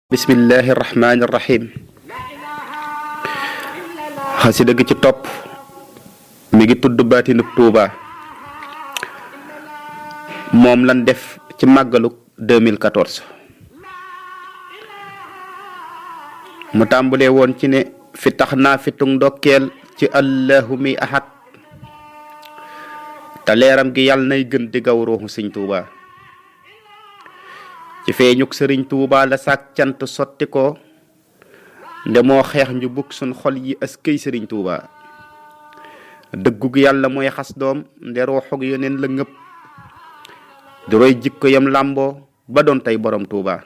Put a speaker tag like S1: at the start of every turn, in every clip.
S1: bismillahi rahmaani rahim xasida gi ci topp mi ngi tudd baatinub Tuuba moom lan def ci màggaluk 2014 mu tàmbalee woon ci ne fi tax naa fitung ndokkeel ci allahu mi ahad te leeram gi yàlla nay gën di gaw ruuxu sëñ Tuuba ci feeñuk sëriñ Tuuba la sàkk cant sotti ko nde moo xeex ñu bugg suñ xol yi askay sëriñ Tuuba dëggug yàlla mooy xas doom nde ruuxug yeneen la ngëpp di roy jikko yam làmboo ba doon tey borom Tuuba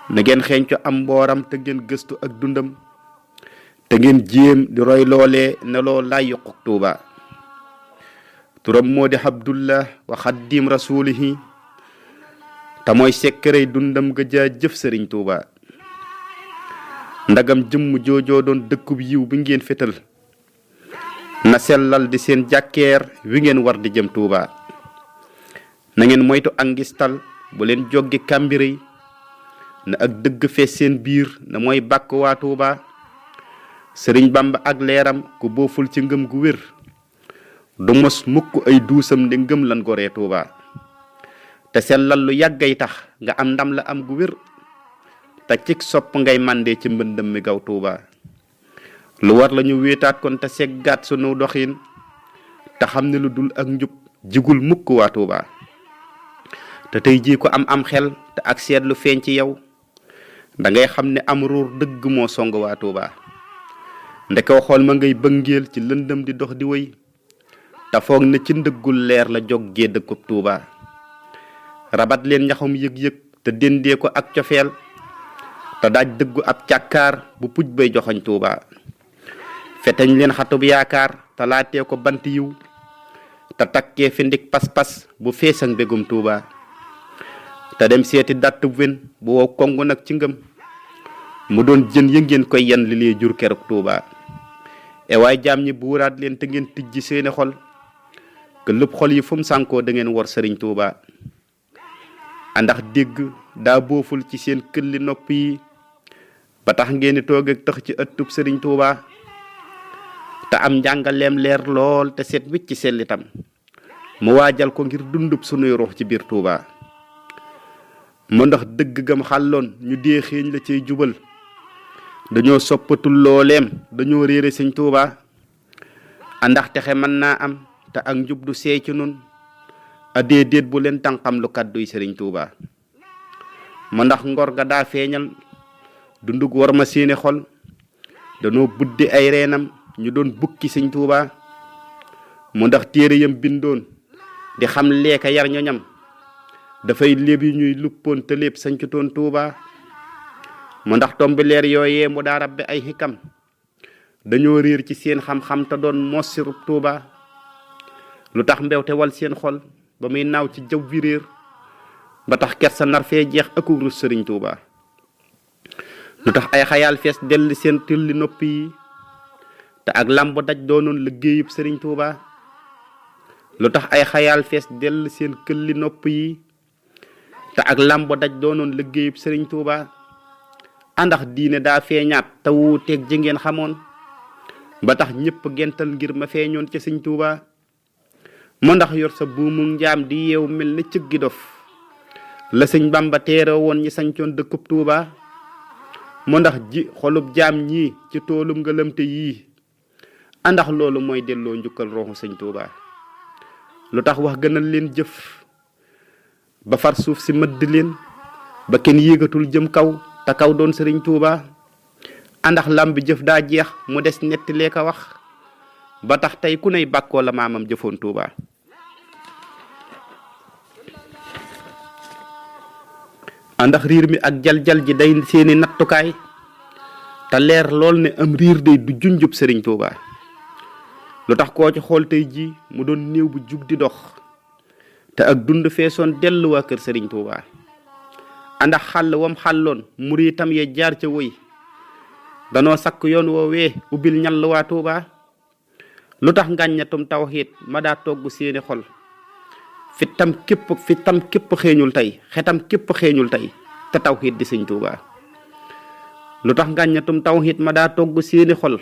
S1: na ngeen xeeñcu am mbooram te ngeen gëstu ak dundam te ngeen jéem di roy loolee ne loo lay yuquk Tuuba turam moo di Abdullah wa xaddim rasulihi te mooy sekkerey dundam ga jaa jëf sëriñ Tuuba ndagam jëmm joojoo doon dëkkub yiw bi ngeen fétal na sellal di seen jàkkeer wi ngeen war di jëm Tuuba na ngeen moytu ak ngistal bu leen joggi kàmbirey na ak dëgg fees seen biir na mooy bàkk waa Tuuba sëriñ Bamba ak leeram ku booful ci ngëm gu wér du mos mukk ay duusam nde ngëm lan goree Tuuba te sellal lu yàggay tax nga am ndam la am gu wér te cig sopp ngay màndee ci mbëndëm mi gaw Tuuba lu war la ñu wéetaat kon te seggaat sunu doxin te xam ne lu dul ak njub jigul mukk waa Tuuba te tey jii ko am xel te ak seetlu feeñ ci yow da ngay xam ne am ruur dëgg moo song waa Tuuba ndekoo xool ma ngay bëngeel ci lëndëm di dox di wéy te foog ne ci ndëggul leer la jóggee dëkkub Tuuba rabat leen ñaxum yëg-yëg te dendee ko ak cofeel te daaj dëggu ab càkkaar bu puj bay joxoñ Tuuba feteñ leen xatub yaakaar te laatee ko bant yiw te takkee fi ndik pas-pas bu feesang bégum Tuuba te dem seeti dattub wen bu wow kongu nag ci ngëm mu doon jën ya ngeen koy yan li lee jur keruk Tuuba e waay jaam ñi buuraat leen te ngeen tijji seeni xol ke lépp xol yi fu mu sànkoo da ngeen war sëriñ Tuuba andax dégg daa booful ci seen këlli nopp yi ba tax ngeen di toog ak tax ci ëttub sëriñ Tuuba te am njàngaleem leer lool te set wicc ci sellitam mu waajal ko ngir dundub sunuy ruux ci biir Tuuba mu ndax dëgg gam xàlloon ñu dee xeeñ la cay jubal dañoo soppatul looleem dañoo réere sëñ Tuuba andax texe mën naa am te ak njub du seey ci nun a déedéet bu leen tànqam lu kàdduy sëriñ Tuuba ma ndax ngor ga daa feeñal dundug war ma seeni xol danoo buddi ay reenam ñu doon bukki sëñ Tuuba mu ndax téere yam bindoon di xam leeka yar ñoñam dafay léeb yi ñuy luppoon te lépp sañcutoon Tuuba mu ndax tombi leer yooyee mu daa rabbe ay xikam dañoo réer ci seen xam-xam te doon mos sirub Tuuba lu tax mbewte wal seen xol ba muy naaw ci jaw bi réer ba tax kersa nar fee jeex akuk rus sëriñ Tuuba lu tax ay xayaal fees dell seen tulli nopp yi te ak lamb daj doonoon liggéeyub sëriñ Tuuba lu tax ay xayaal fees dell seen këlli nopp yi te ak lamb daj doonoon liggéeyub sëriñ Tuuba àndax diine daa feeñaat te wuuteeg ji ngeen xamoon ba tax ñëpp gental ngir ma feeñoon ca sëriñ Tuuba mu ndax yor sa buumu njaam di yeew mel ne cëggi dof la sëñ Bamba teere woon ñi sañcoon dëkkub Tuuba mu ndax ji xolub jaam ñii ci toolum ngëlëmte yii andax loolu mooy delloo njukkal ruuxu sëñ Tuuba lu tax wax gënal leen jëf ba far suuf si mëdd leen ba kenn yéegatul jëm kaw te kaw doon sëriñ Tuuba andax lambi jëf daa jeex mu des netti lee ka wax ba tax tey ku ney bàkkoo la maamam jëfoon Tuuba àndax riir mi ak jal-jal ji day seeni nattukaay te leer lool ne am riir day du junjub sëriñ Tuuba lu tax koo ci xool tey ji mu doon néew bu jug di dox te ak dund feesoon dellu waa kër sëriñ Tuuba àndax xàll wam xàlloon muriitam ye jaar ca woy danoo sakk yoon woowee ubbil ñall waa Tuuba lu tax ngàññatum tawxiit ma daa togg seeni xol fitam képp xeeñul tey xetam képp xeeñul tey te tawxiid di sëñ Tuuba lu tax ngàññatum tawxiid ma daa togg seeni xol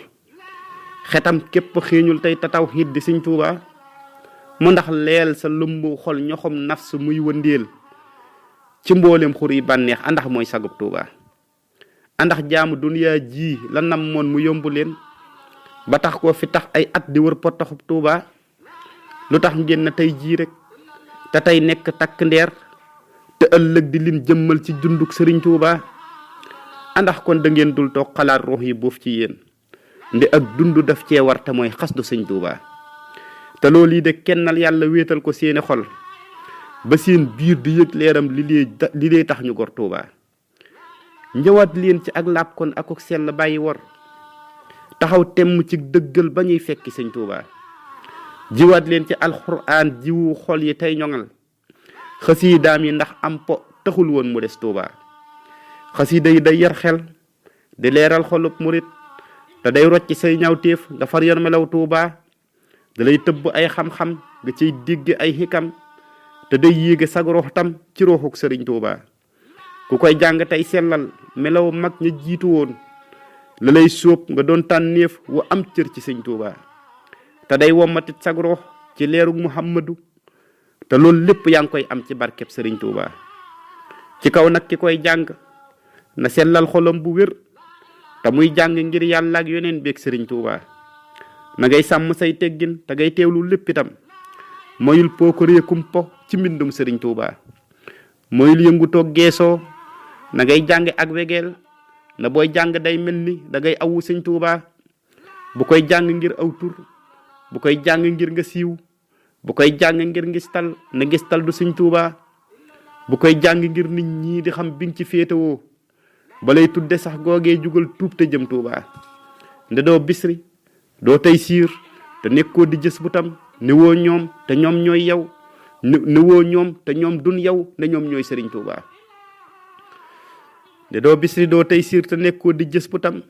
S1: xetam képp xiiñul tey te tawxiid di sëñ Tuuba mu ndax leel sa lumbu xol ñoxom nafs muy wëndeel ci mboolem xur yi bànneex andax mooy sagub Tuuba andax jaamu duniyaa ji la nam moon mu yomb leen ba tax koo fi tax ay at di wër pottaxub Tuuba lu tax ngeen na tey jii rek te tey nekk takk ndeer te ëllëg di lin jëmmal ci dunduk sëriñ Tuuba andax kon da ngeen dul toog xalaat ruux yi boof ci yéen nde ak dund daf cee war te mooy xas du sëñ Tuuba te loolu yi de kennal yàlla wéetal ko seeni xol ba seen biir di yëg leeram li lee tax ñu gor Tuuba njëwaat leen ci ak laab kon akuk sell bàyyi wor taxaw temm ci dëggal ba ñuy fekki sëñ Tuuba jiwaat leen ci alxuraan jiwu xol yi tey ñoŋal xasiidaam yi ndax am po taxul woon mu des Tuuba xasiida yi day yar xel di leeral xolub murit te day rocc say ñawteef nga far yor melaw Tuuba da lay tëbb ay xam-xam nga ciy digg ay xikam te day yéege sag roox tam ci rooxuk sëriñ Tuuba ku koy jàng tey sellal melaw mag ña jiitu woon la lay sóob nga doon tànnéef wu am cër ci sëñ Tuuba te day wommatit sag roox ci leerug Muhammadu te loolu lépp yaa ngi koy am ci barkeb sëriñ Tuuba ci kaw nag ki koy jàng na sellal xolam bu wér te muy jàng ngir yàlla ak yoneen beeg sëriñ Tuuba na ngay sàmm say teggin te ngay teewlu lépp itam moyul pookoree kumpo ci mbindum sëriñ Tuuba moyul yëngutoog geesoo na ngay jàng ak wegeel na booy jàng day mel ni da ngay awu sëñ Tuuba bu koy jàng ngir aw tur bu koy jàng ngir nga siiw bu koy jàng ngir ngistal na ngistal du sëñ Tuuba bu koy jàng ngir nit ñi di xam bi nga ci féetewoo balay tudde sax googee jugal tuub te jëm Tuuba nde doo bisri doo tey siir te nekkoo di jës bu tam ne woo ñoom te ñoom ñooy yow ne woo ñoom te ñoom dun yow ne ñoom ñooy sëriñ Tuuba nde doo bisri doo tey siir te nekkoo di jës bu tam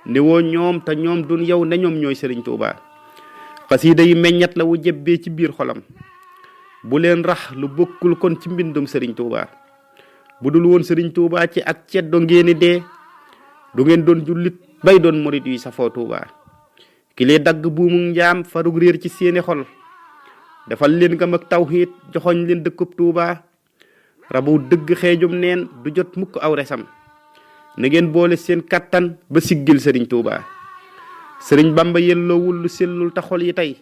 S1: ne woo ñoom te ñoom dun yow ne ñoom ñooy sëriñ Tuuba xasiida yi meññat la wu jebbee ci biir xolam bu leen rax lu bokkul kon ci mbindum sëriñ Tuuba bu dul woon sëriñ Tuuba ci ak ceddo ngeeni dee du ngeen doon jullit bay doon murit yuy safoo Tuuba ki lee dagg buumu njaam farug réer ci seeni xol defal leen ngam ak tawxiid joxoñ leen dëkkub Tuuba rabu dëgg xeejum neen du jot mukk aw resam na ngeen boole seen kattan ba siggil sëriñ Tuuba sëriñ Bamba yelloowul lu sellul te xol yi tey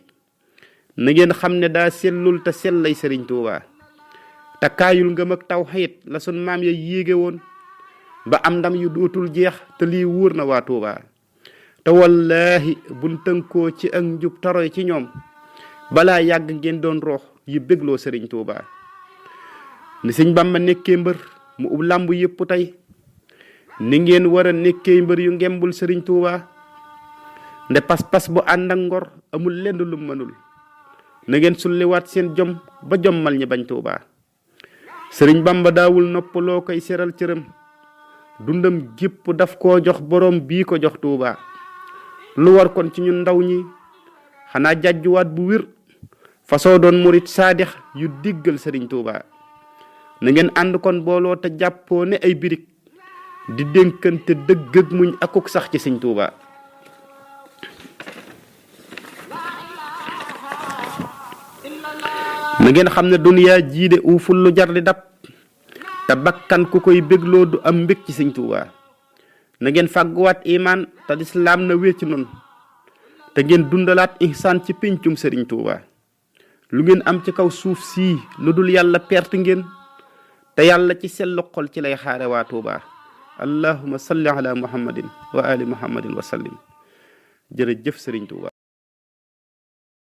S1: na ngeen xam ne daa sellul te sellay sëriñ Tuuba te kaayul ngëm ak tawxiid la sun maam ya yéege woon ba am ndam yu dootul jeex te lii wóor na waa Tuuba te wallaahi buñ tënkoo ci ak njub taroy ci ñoom balaa yàgg ngeen doon roox yi bégloo sëriñ Tuuba ni sëñ Bamba nekkee mbër mu ub làmb yëpp tey ni ngeen war a nekkee mbër yu ngembul sëriñ Tuuba nde pas-pas bu ànd ak ngor amul lenn lu mënul na ngeen sulliwaat seen jom ba jommal ñi bañ Tuuba sëriñ Bamba daawul noppaloo koy seral cëram dundam gépp daf koo jox borom bii ko jox Tuuba lu war kon ci ñun ndaw ñi xanaa jàjjuwaat bu wér fasoo doon murit saadix yu diggal sëriñ Tuuba na ngeen ànd kon booloo te jàppoo ne ay birig di dénkante dëgg ak muñ akuk sax ci sëriñ Tuuba na ngeen xam ne duniyaa jiide uuful lu jar di dab te bakkan ku koy bégloo du am mbég ci sëñ Tuuba na ngeen fàgguwaat imaan te lislaam na wér ci noonu te ngeen dundalaat ihsaan ci péncum sëriñ Tuuba lu ngeen am ci kaw suuf sii lu dul yàlla perte ngeen te yàlla ci sellu xol ci lay xaare waa Tuuba allahumma salli ala muhammadin wa ali muhammadin wa sallim jërëjëf sëriñ Tuuba